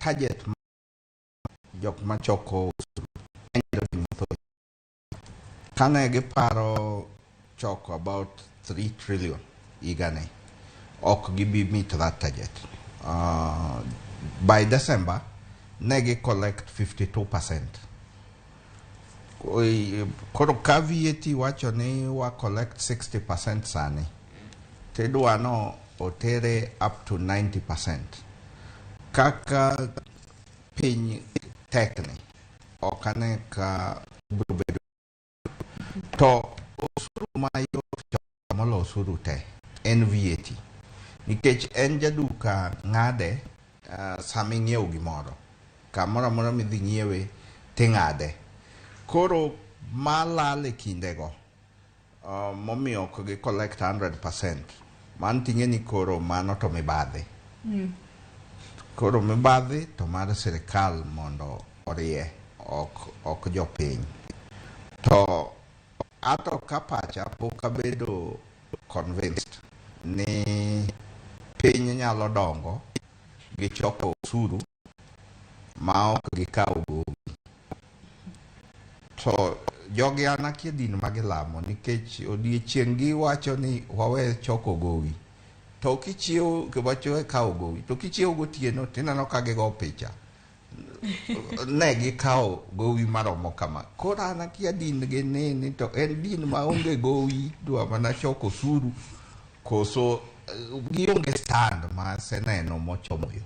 target jok machoko osuru kane giparo choko about 3 trillion higani, ok gibi meet that target. By December ne gi collect 52%. Koro ka VAT wacho ni wa collect 60% sani, tidwa no otere up to 90%. Kaka piny tekni, ok ane ka biro bedo. To osuru mayot choko molo osuru te en VAT, nikech en jaduka ng'ade sama ing'iewo gimoro, kamoro amora midhi ng'iewe ting'ade. Koro malal e kindego momiyo ok gi collect 100%, mano ting'e ni koro mano to mibadhi. Koro mibadhi to mar sirikal mondo orie, ok jopiny. To ato ka pacha pok abedo convinced ni piny nyalo dongo gi choko osuru ma ok gikawo gowi. To jogi an akia din ma gilamo, nikech odiechieng' giwacho ni wawe choko gowi, to kichiewo wacho kawo gowi, to kichiewo gotieno tineno ka gigo picha ne gikawo gowi maromo kama. Koro an akia din gi nini, to en din maonge gowi, dwa mana choko osuru, koso gionge stand ma aseneno mochomo yo.